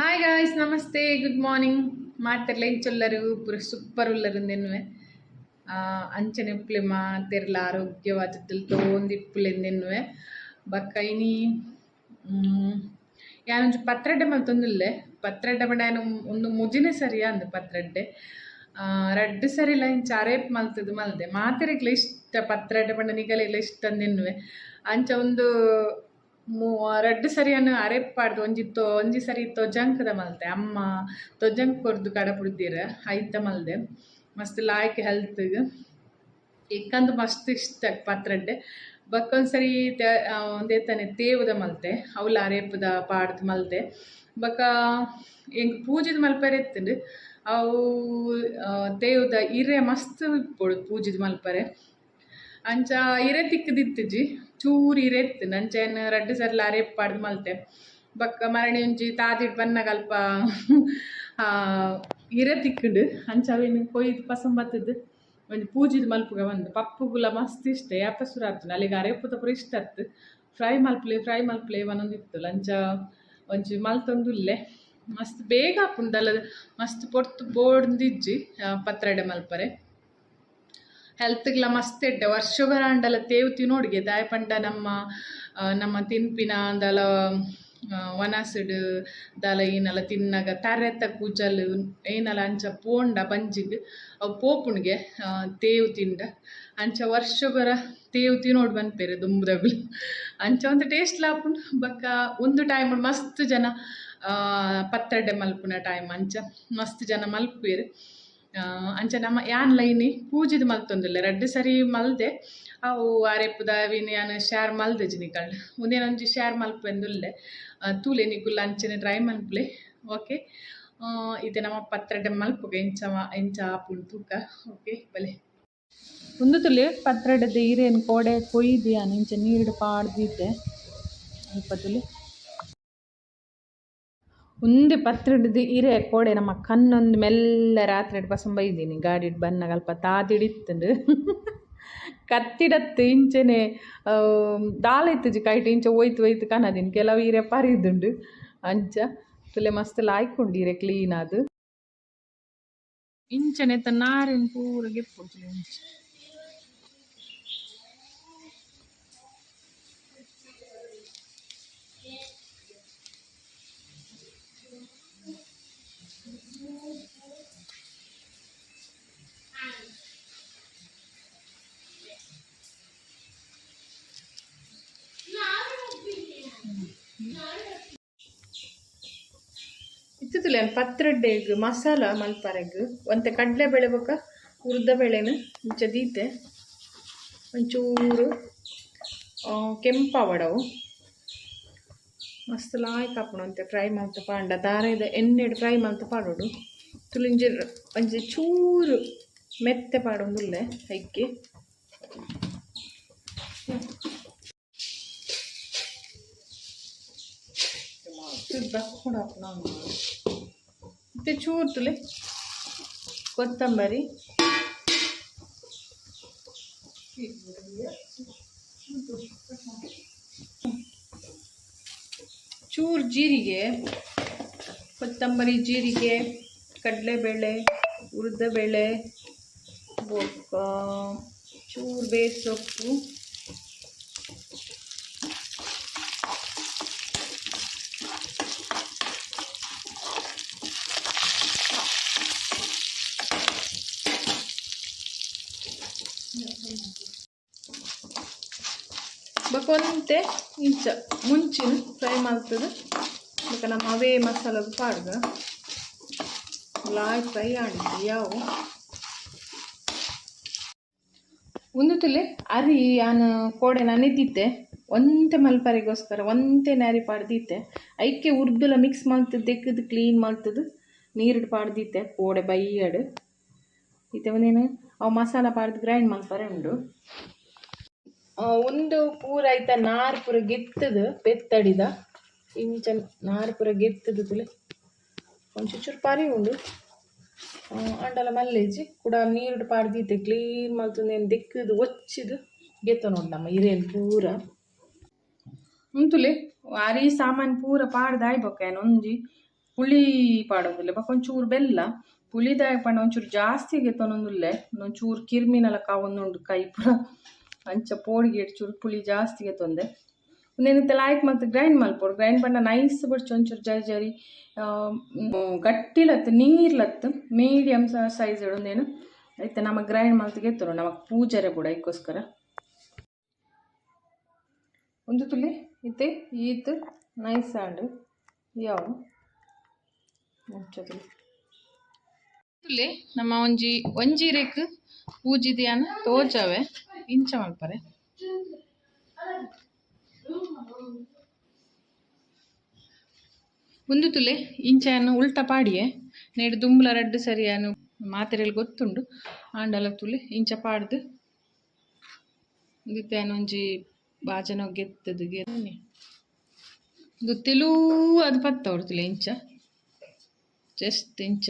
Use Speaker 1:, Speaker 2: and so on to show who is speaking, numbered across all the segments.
Speaker 1: Hi guys, namaste, good morning. ಮಾತೆರ್ಲ ಎಂಚೊಲ್ಲರು? ಪೂರ super ಉಲ್ಲರು ನೆನ್ವೆ. ಅಂಚನೆ ಉಪ್ಪುಲೆ ಮಾತೆರ್ಲ ಆರೋಗ್ಯವಾದ ತೋಂದಿಪ್ಪುಲೆ ನೆನ್ವೆ. ಬೊಕ್ಕ ಇನಿ ಯಾನೊಂಜಿ ಪತ್ರಡ್ಡೆ ಮಲ್ತೊಂದುಲ್ಲೆ. ಪತ್ರಡ್ಡೆ ಪಂಡ ಯಾನ್ ಉಂದು ಮುಜಿನೆ ಸರಿ ಅಂದ್ ಪತ್ರಡ್ಡೆ. ರಡ್ಡ್ ಸರಿಲ ಇಂಚ ಅರೇಪ್ ಮಲ್ತುದು ಮಲ್ದೆ. ಮಾತೆರೆಗ್ಲ ಇಷ್ಟ ಪತ್ರಡ್ಡೆ ಪಂಡ ನಿಗಲೆಗ್ಲ ಇಷ್ಟ ಅಂದೆನ್ನುವೆ. ಅಂಚ ಉಂದು ರಡ್ಡ್ ಸರಿಯನ್ನು ಅರೇಪ್ ಪಾಡ್ದು ಒಂಜಿ ಒಂಜಿ ಸರಿ ತೊಜಂಕ್ದ ಮಲ್ತೆ. ಅಮ್ಮ ತೊಜಂಕ್ ಕೊರ್ದು ಕಡಪುಡ್ದೆರ್, ಐತ ಮಲ್ದೆ. ಮಸ್ತ್ ಲಾಯ್ಕ್ ಹೆಲ್ತ್ಗ್. ಎಕ್ಕಂದು ಮಸ್ತ್ ಇಷ್ಟ ಪತ್ರಡ್ಡೆ. ಬೊಕ್ಕ ಒಂದ್ಸರಿ ಒಂದೇತನೆ ತೇವುದ ಮಲ್ತೆ, ಅವ್ಲ ಅರೇಪುದ ಪಾಡ್ದು ಮಲ್ತೆ. ಬೊಕ್ಕ ಎಂಕ್ ಪೂಜಿದ್ ಮಲ್ಪರೆ ಇತ್ತುಂಡು. ಅವು ತೇವುದ ಇರೆ ಮಸ್ತ್ ಇಪ್ಪೊಡು ಪೂಜಿದ್ ಮಲ್ಪರೆ. ಅಂಚ ಇರೆ ತಿಕ್ಕುದಿತ್ತುಜಿ, ಚೂರು ಇರೆ ಇತ್ತುಂಡು. ಅಂಚ ಏನ್ ರಡ್ಡ್ ಸರ್ಲ ಅರೇಪ್ ಪಾಡ್ದು ಮಲ್ತೆ. ಬೊಕ್ಕ ಮರಣಿ ಒಂಜಿ ತಾದಿಡ್ ಬನ್ನಗ ಅಲ್ಪ ಇರೆ ತಿಕ್ಕುಂಡು. ಅಂಚ ಅವೇನು ಕೊಯ್ದು ಪಸಂಬತ್ತದು ಒಂಜಿ ಪೂಜಿದ್ ಮಲ್ಪುಗ ಬಂದು. ಪಪ್ಪುಗುಲ ಮಸ್ತ್ ಇಷ್ಟ, ಯಾಪ ಸುರು ಆತುಂಡು. ಅಲ್ಲಿಗೆ ಅರೇಪು ಪೂರ ಇಷ್ಟ ಅತ್ತು. ಫ್ರೈ ಮಲ್ಪಲೆ ಫ್ರೈ ಮಲ್ಪಲೆ ಪನೊಂದಿತ್ತುಲು. ಅಂಚ ಒಂಜಿ ಮಲ್ತೊಂದುಲ್ಲೆ. ಮಸ್ತ್ ಬೇಗ ಆಪುಂಡು, ಮಸ್ತ್ ಪೊರ್ತು ಬೋಡ್ಂದಿಜ್ಜಿ ಪತ್ರೊಡೆ ಮಲ್ಪರೆ. ಹೆಲ್ತ್ಗ್ಲ ಮಸ್ತ್ ಎಡ್ಡೆ. ವರ್ಷೊಗರ ಆಂಡಲ ತೇವು ತಿನೋಡ್ಗೆ. ದಾಯೆ ಪಂಡ ನಮ್ಮ ನಮ್ಮ ತಿನ್ಪಿನ ದಾಲ ವನಸುಡು ದಾಲ ಏನಲ ತಿನ್ನಗ ತರೆತ ಕೂಜಲ್ ಏನಲ ಅಂಚ ಪೋಂಡ ಬಂಜಿಗ್ ಅವು ಪೋಪುಂಡ್ಗೆ ತೇವು ತಿಂಡ. ಅಂಚ ವರ್ಷೊಗರ ತೇವು ತಿನೋಡು ಪನ್ಪೆರ್ ದುಂಬುದಗುಲು. ಅಂಚ ಒಂತೆ ಟೇಸ್ಟ್ ಆಪುಂಡು. ಬೊಕ್ಕ ಉಂದು ಟೈಮ್ ಮಸ್ತ್ ಜನ ಪತ್ರೊಡೆ ಮಲ್ಪುನ ಟೈಮ್, ಅಂಚ ಮಸ್ತ್ ಜನ ಮಲ್ಪುವೆರ್. ಅಂಚ ನಮ್ಮ ಯಾನ್ಲ ಇನಿ ಪೂಜಿದ್ ಮಲ್ತೊಂದುಲ್ಲೆ. ರಡ್ಡ್ ಸರಿ ಮಲ್ದೆ. ಅವು ಅರೆಪುದ ಅವಿನ್ ಯಾನ್ ಶೇರ್ ಮಲ್ದೆಜಿ ನಿಕಲ್ಡ. ಉಂದೇನೊಂಜಿ ಶೇರ್ ಮಲ್ಪೆಂದುಲ್ಲೆ. ತೂಲೆ, ನಿಕುಲು ಅಂಚನೆ ಟ್ರೈ ಮಲ್ಪುಲೆ. ಓಕೆ, ಇತ್ತೆ ನಮ ಪತ್ರೊಡೆ ಮಲ್ಪುಗ, ಎಂಚ ಎಂಚ ಆಪುಂಡು ತೂಕ. ಓಕೆ, ಬಲೆ. ಉಂದು ತೂಲೆ ಪತ್ರೊಡೆದ ಇರೆನ್ ಕೋಡೆ ಕೊಯ್ದು ಯಾನ್ ಇಂಚ ನೀರ್ಡ್ ಪಾಡ್ದಿತ್ತೆ. ಅಲ್ಪ ತೂಲೆ. ಉಂದು ಪತ್ರೊಡೆದ ಇರೆ ಕೋಡೆ ನಮ್ಮ ಕಣ್ಣೊಂದು ಮೆಲ್ಲ ರಾತ್ರಿ ಪಸಂಬ ಇದ್ದೀನಿ ಗಾಡಿಡ್ ಬನ್ನಗ ಅಲ್ಪ ತಾದಿಡ್ ಇತ್ತುಂಡು. ಕತ್ತಿಡತ್ತು ಇಂಚನೆ ದಾಲ ಇತ್ತುಜಿ ಕೈಟ್, ಇಂಚ ಒಯ್ತು ಒಯ್ತು ಕನದಿನಿ. ಕೆಲವು ಇರೆ ಪರಿದುಂಡು. ಅಂಚ ತುಲೆ, ಮಸ್ತ್ ಲಾಯ್ಕುಂಡು ಇರೆ ಕ್ಲೀನ್ ಆದ್. ಇಂಚನೆ ನಾರಿನ್ ಪೂರ ಗೆಪ್ಪುಂಡು ಇಂಚ. ಇತ್ತುಲೆ ಪತ್ರೊಡೆಗ್ ಮಸಾಲ ಮಲ್ಪರೆಗ್ ಒಂತೆ ಕಡಲೆಬೇಳೆ ಬೊಕ್ಕ ಉರ್ದ ಬೇಳೆನ್ ಇಂಚ ದೀತೆ. ಒಂಚೂರು ಕೆಂಪಾವಡವು ಮಸ್ತ್ ಲಾಯ್ಕ್ ಆಪುಂಡು. ಒಂತೆ ಫ್ರೈ ಮಲ್ತ್ ಪಾಂಡ ದಾರೆದ ಎಣ್ಣೆಡ್ ಫ್ರೈ ಮಲ್ತ್ ಪಾಡೊಡು. ತುಲಿಂಜಿ ಒಂಜಿ ಚೂರು ಮೆತ್ತೆ ಪಾಡೊಂದುಲ್ಲೆ ಐಕೆ. ಇತ್ತೆ ಚೂರು ತುಲೆ ಕೊತ್ತಂಬರಿ, ಚೂರು ಜೀರಿಗೆ, ಕೊತ್ತಂಬರಿ, ಜೀರಿಗೆ, ಕಡಲೆಬೇಳೆ, ಉದ್ದಿನಬೇಳೆ, ಬೊಕ್ಕ ಚೂರು ಬೇಸೊಪ್ಪು. ಬೊಕ್ಕ ಒಂತೆ ಇಂಚ ಮುಂಚಿನ ಫ್ರೈ ಮಲ್ತುದು ಬೊಕ್ಕ ನಮ್ಮ ಅವೇ ಮಸಾಲಗ್ ಪಾಡ್ಗ. ಲಾಯ್ ಫ್ರೈ ಆಂಡ್ ಯಾವು. ಉಂದು ತುಲೆ ಅರಿ ಯಾನ್ ಕೋಡೆ ನನೆದಿತ್ತೆ ಒಂತೆ ಮಲ್ಪರೆಗೋಸ್ಕರ ಒಂತೆ ಅರಿ ಪಾಡ್ದಿತ್ತೆ. ಐಕೆ ಉರ್ದುಲ ಮಿಕ್ಸ್ ಮಲ್ತುದು ದೆಕ್ಕುದು ಕ್ಲೀನ್ ಮಲ್ತುದು ನೀರುಡ್ ಪಾಡ್ದಿತ್ತೆ ಕೋಡೆ ಬಯ್ಯಡ್. ಇತ್ತೆ ಒಂದೇನು ಅವು ಮಸಾಲ ಪಾಡ್ದು ಗ್ರೈಂಡ್ ಮಲ್ಪರೆ ಉಂಡು. ಉಂದು ಪೂರ ಐತ ನಾರ್ ಪೂರ ಗೆತ್ತುದು ಪೆತ್ತಡಿದ ಇಂಚ ನಾರ್ ಪೂರ ಗೆತ್ತುದು ತುಲೆ. ಒಂಚೂರು ಚೂರು ಪರಿ ಉಂಡು ಅಂಡಲ ಮಲ್ಲೆಜಿ ಕುಡ ನೀರುಡ್ ಪಾಡ್ದಿತ್ತೆ ಕ್ಲೀನ್ ಮಲ್ತುಂದು ದೆಕ್ಕುದು ಒಚ್ಚಿದು ಗೆತ್ತೊನೊಡು ನಮ್ಮ ಇರೇನ್ ಪೂರ. ಉಂತುಲೆ ಅರಿ ಸಾಮಾನ್ ಪೂರ ಪಾಡ್ದು ಆಯ್ ಬೊಕ್ಕ ಯಾನ್ ಒಂಜಿ ಪುಳಿ ಪಾಡೊಂದುಲ್ಲೆ ಬೊಕ ಒಂಚೂರು ಬೆಲ್ಲ ಪುಳಿ ದಾಯೆ ಪಂಡ ಒಂಚೂರು ಜಾಸ್ತಿ ಗೆತ್ತೊನೊಂದುಲ್ಲೆ ಒಂಚೂರು ಕಿರ್ಮಿನಲ ಕಾವೊಂದುಂಡು ಕೈ ಪೂರ ಅಂಚ ಪೋಡಿಗೆ ಚೂರು ಪುಳಿ ಜಾಸ್ತಿ ಗೆತ್ತೊಂದೆ. ಉಂದೆನ್ ಇತ್ತೆ ಲಾಯ್ಕ್ ಮಲ್ತ್ ಗ್ರೈಂಡ್ ಮಲ್ಪೊಡು. ಗ್ರೈಂಡ್ ಪಂಡ ನೈಸ್ ಬೊಡ್ಚಿ ಒಂಚೂರು ಜರಿ ಜರಿ ಗಟ್ಟಿಲತ್ತು ನೀರ್ಲತ್ತು ಮೀಡಿಯಂ ಸೈಜ್ ಉಂದೇನು ಇತ್ತೆ ನಮ ಗ್ರೈಂಡ್ ಮಲ್ತ್ ಗೆತ್ತೊಡು ನಮಕ್ ಪೂಜರೆ ಬೋಡು ಐಕ್ಕೋಸ್ಕರ. ಒಂದು ತುಲಿ ಇತ್ತೆ ಈತ್ ನೈಸ್ ಆಂಡ್ ಯಾವು ತುಲೆ ನಮ್ಮ ಒಂಜಿ ಒಂಜಿ ರೇಕ್ ಪೂಜಿದಿಯಾನ ತೋಜಾವೆ ಇಂಚ ಮಲ್ಪರೆ. ಒಂದು ತುಲೆ ಇಂಚೆಯನ್ನು ಉಲ್ಟ ಪಾಡಿಯೆ ನೇಡು ದುಂಬುಲ ರಡ್ಡು ಸರಿಯಾನು ಮಾತೆರೆಲ್ ಗೊತ್ತುಂಡು ಆಂಡಲ ತುಲೆ ಇಂಚ ಪಾಡ್ದು ಉಂದಿತ್ತೆ ಒಂಜಿ ಬಾಜನ ಗೆತ್ತದು ಗೆನ್ನಿ ಉಂದು ತೆಲೂ ಅದು ಪತ್ತ ತುಲೆ ಇಂಚ ಜಸ್ಟ್ ಇಂಚ.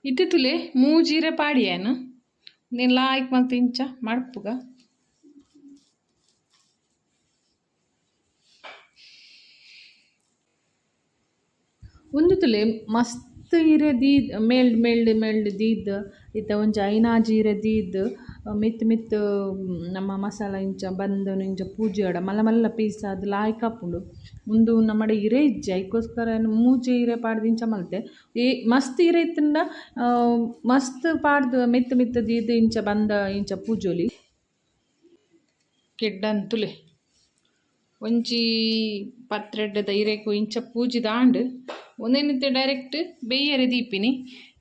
Speaker 1: ಇತ್ತೆ ತುಲೆ ಮೂಜೀರೆ ಪಾಡಿಯೇನು ನೀನು ಲಾಯ್ಕ್ ಮಲ್ತ್ ಇಂಚ ಮಡ್ಪುಗ. ಉಂದು ತುಲೆ ಮಸ್ತ್ ಇರೆ ದೀದ್ ಮೇಲ್ಡ್ ಮೇಲ್ಡ್ ಮೇಲ್ಡ್ ದೀದ್ ಇತ್ತೆ ಒಂಜಿ ಐನಾಜಿ ಇರೆ ದೀದ್ ಮಿತ್ತ್ ಮಿತ್ತ್ ನಮ್ಮ ಮಸಾಲ ಇಂಚ ಬಂದನು ಇಂಚ ಪೂಜೆ ಮಲ್ಲ ಮಲ್ಲ ಪೀಸ್ ಅದು ಲಾಯ್ಕ್ ಆಪುಂಡು. ಉಂದು ನಮ್ಮಡ ಇರೆ ಇಜ್ಜಿ ಐಕೋಸ್ಕರ ಮೂಜಿ ಇರೆ ಪಾಡ್ದು ಇಂಚ ಮಲ್ತೆ. ಈ ಮಸ್ತ್ ಇರೆ ಇತ್ತುಂಡ ಮಸ್ತ್ ಪಾಡ್ದು ಮಿತ್ತ್ ಮಿತ್ತ್ ದೀದ್ ಇಂಚ ಬಂದ ಇಂಚ ಪೂಜೊಲಿ. ಕೆಡ್ಡಂತುಲೆ ಒಂಜಿ ಪತ್ರೆಡ್ಡದ ಇರೆಕು ಇಂಚ ಪೂಜಿ ದಾಂಡ್ ಒಂದೇನಿತ್ತೆ ಡೈರೆಕ್ಟ್ ಬೇಯರೆ ದೀಪಿನಿ.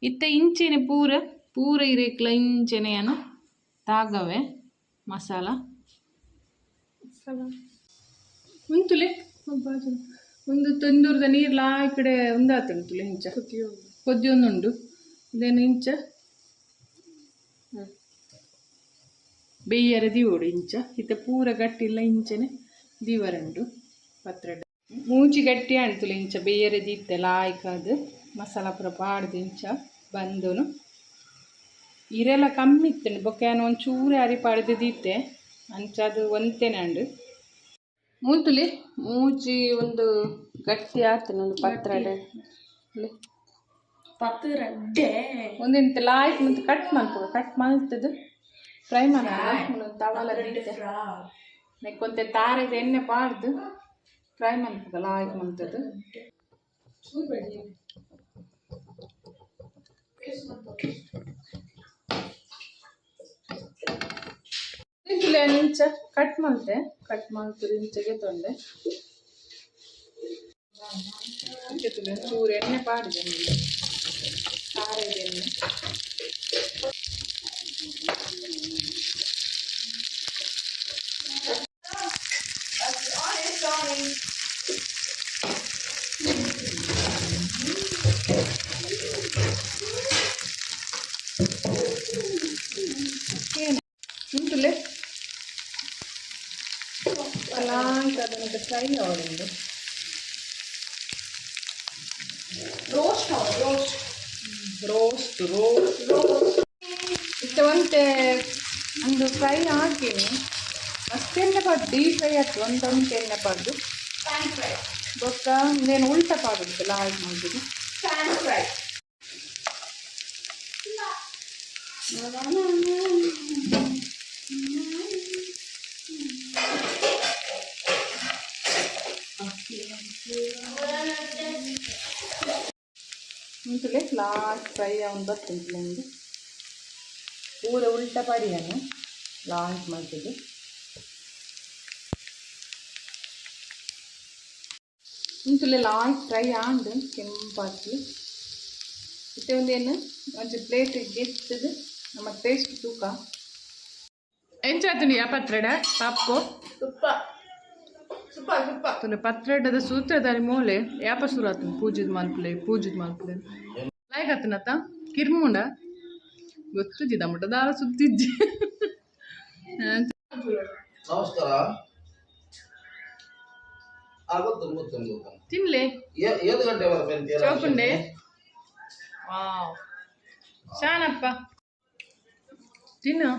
Speaker 1: ಇತ್ತೆ ಇಂಚೆನೆ ಪೂರ ಪೂರ ಇರೇಕ್ಲ ಇಂಚೆನೆ ಏನು ತಾಗವೆ ಮಸಾಲ. ಉಂತುಲೆ ಒಂದು ತಂದೂರದ ನೀರ್ಲಾ ಈ ಕಡೆ ಉಂದಾತುಂಟುಲೆ ಇಂಚ ಕೊದ್ಯೊಂದುಂಡು. ಇದೇನು ಇಂಚ ಬೇಯರ ದಿವೋಡು ಇಂಚ ಇತ್ತೆ ಪೂರ ಗಟ್ಟಿಲ್ಲ ಇಂಚನೆ ದಿವರುಂಡು ಪತ್ರೊಡೆ ಮೂಜಿ ಗಟ್ಟಿ ಆಂತುಲೆ ಇಂಚ ಬೇಯರೆ ದೀತೆ ಲಾಯ್ಕಾದ್ ಮಸಾಲ ಪೂರ ಪಾಡ್ದು ಇಂಚ ಬಂದನು. ಇರೆಲ ಕಮ್ಮಿ ಇತ್ತುಂಡು ಬೊಕ್ಕ ಯಾನ್ ಒಂಚೂರು ಅರಿ ಪಾಡ್ದು ದೀತೆ ಅಂಚ ಅದು ಒಂತೆನೆ ಅಂಡು. ಮೂಂತುಲೆ ಮೂಜಿ ಒಂದು ಗಟ್ಟಿ ಆತುಂಡು ಒಂದು ಪತ್ರೊಡೆ.
Speaker 2: ಪತ್ರೊಡೆ.
Speaker 1: ಒಂದೆಂತ ಲಾಯ್ಕ್ ಮಂತ್ ಕಟ್ ಮಲ್ಪುಗ, ಕಟ್ ಮಲ್ತದು ಫ್ರೈ ಮಲ್ಪುಗ. ತವಲ ದೀತೆ ನೆಕ್ಕೊಂತೆ ತಾರೆದ ಎಣ್ಣೆ ಪಾಡ್ದು ಫ್ರೈ ಮಲ್ಪುಗ ಲಾಯ್ಕ್ ಮಂತದು. ಇಂಚ ಕಟ್ ಮಲ್ತೆ, ಕಟ್ ಮಲ್ತದು ಇಂಚಗೆ ತೊಂಡೆ ಚೂರು ಎಣ್ಣೆ ಪಾಡ್ದೆ, ತಾರೆದ ಎಣ್ಣೆ. ಉಂಟುಲೆ ಲಾಯ್ಕ್ ಅದನ್ನು ಫ್ರೈ ಆವಡುಂಡು.
Speaker 2: Roast roast.
Speaker 1: ರೋಸ್ಟ್ ರೋಸ್ಟ್ ಇತ್ತೆ ಒಂತೆ ಒಂದು ಫ್ರೈ ಹಾಕಿನಿ. ಮಸ್ತ್ ಎಣ್ಣೆ ಪಾಡ್ದು ಡೀಪ್ ಫ್ರೈ ಆಯ್ತು ಒಂದು ಒಂತೆ ಎಣ್ಣೆ ಪಾಡ್ದು.
Speaker 2: Pan fry.
Speaker 1: ಬೊಕ್ಕ ಇಂದೇನು ಉಲ್ಟ ಪಾಡುದು ಲಾಯ್ಕ್ ಮಲ್ತುದು.
Speaker 2: Pan fry.
Speaker 1: ಉಂಟುಲೆ ಲಾಸ್ಟ್ ಫ್ರೈ ಅವನು ಬತ್ತುಂಟುಲೆ ಒಂದು ಪೂರ ಉಲ್ಟ ಪಡಿಯನು ಲಾಸ್ಟ್ ಮಲ್ತುದು. ಉಂಟುಲೆ ಲಾಸ್ಟ್ ಫ್ರೈ ಆಂಡ್ ಕೆಂಪಾಕಿ ಇತ್ತೆ ಒಂದೇನು ಒಂಜಿ ಪ್ಲೇಟ್ ಗೆತ್ತದು ನಮ್ಮ ಟೇಸ್ಟ್ ತೂಕ ಎಂಚಾತುಂಡು ಯಾ ಪತ್ರೊಡೆ ಪಪ್ಪು?
Speaker 2: ತುಪ್ಪ ಸುಪ್ಪ ಸುಪ್ಪ.
Speaker 1: ತುಲೆ ಪತ್ರೊಡೆದ ಸೂತ್ರಧಾರಿ ಮೋಲೆ ಯಾಪ ಶುರು ಆತುಂಡು ಪೂಜಿದ ಮಲ್ಪುಲೆ ಪೂಜಿದ ಮಲ್ಪುಲೆ ಲಾಯ್ಕ್ ಆತುಂಡತ್ತ ಕಿರ್ಮುಂಡ ಗೊತ್ತುಜ್ಜಿ ಮುಟ್ಟ ದಾಲ ಸುತ್ತಿಜ್ಜಿ.
Speaker 3: ನಮಸ್ಕಾರ. ಗೊತ್ತು ಗೊತ್ತು ಗೊತ್ತು.
Speaker 1: ತಿನ್ಲೆ.
Speaker 3: ಏಳು ಗಂಟೆ ಬರ್ಬೇಕು.
Speaker 1: ಚೌಕುಂಡೆ ವಾವ್ ಶಾನಪ್ಪ ತಿನ್ನು.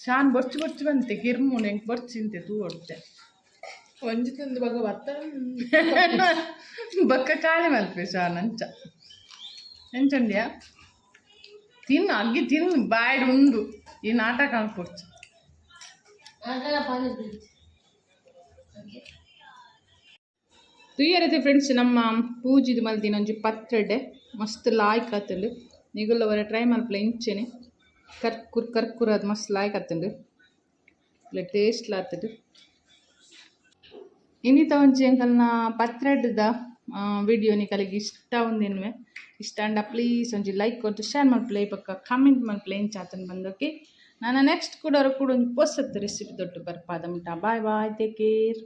Speaker 1: ಶಾನ್ ಬೊರ್ಚು ಬೊರ್ಚು ಬಂತೆ ಕಿರ್ಮುಂಡು ಎಂಕ್ ಬೊರ್ಚಿಂತೆ ತೂ ಹೊಡ್ತೆ.
Speaker 2: ಒಂಜಿ ತಿಂದು ಬಗ ಬರ್ತ.
Speaker 1: ಬೊಕ್ಕ ಖಾಲಿ ಮಲ್ಪೆ ಶಾನ್ ಅಂಚ ಎಂಚಂಡ್ಯಾ ತಿನ್ನು ಅಗ್ಗಿ ತಿನ್ನು ಬಾಯ್ಡ್ ಉಂಡು ಈ ನಾಟಕ ಅನ್ಪೊಡ್ಚು. ತುಯ್ಯರತೆ ಫ್ರೆಂಡ್ಸ್ ನಮ್ಮ ಪೂಜಿದ ಮಲ್ದಿನ ಒಂಜಿ ಪತ್ರೊಡೆ ಮಸ್ತ್ ಲಾಯ್ಕ್ ಆತುಂಡು. ನಿಗುಲ್ಲವರ ಟ್ರೈ ಮಲ್ಪುಲೆ ಇಂಚೆನೆ ಕರ್ಕುರ್ ಕರ್ಕುರ್ ಅದು ಮಸ್ತ್ ಲಾಯ್ಕ್ ಆತುಂಡು ಇಲ್ಲ ಟೇಸ್ಟ್ ಆತುಂಡು. ಇನ್ನಿತ ಒಂಜಿ ಎಂಕಲ್ನ ಪತ್ರೊಡೆದ ವಿಡಿಯೋ ನಿಕಲೆಗ್ ಇಷ್ಟ ಉಂದೆನ್ವೆ ಇಷ್ಟ ಆಂಡ ಪ್ಲೀಸ್ ಒಂಜಿ ಲೈಕ್ ಕೊರ್ದು ಶೇರ್ ಮಲ್ಪುಲೆ ಬೊಕ್ಕ ಕಾಮೆಂಟ್ ಮಲ್ಪುಲೆ ಎಂಚ ಆತುಂಡು ಬಂದೋಕೆ. ನಾನು ನೆಕ್ಸ್ಟ್ ಕೂಡ ಕೂಡ ಒಂಜಿ ಪೊಸತ್ ರೆಸಿಪಿ ದೊಟ್ಟು ಬರ್ಪಾದ ಮುಟ್ಟ. Bye bye, take care.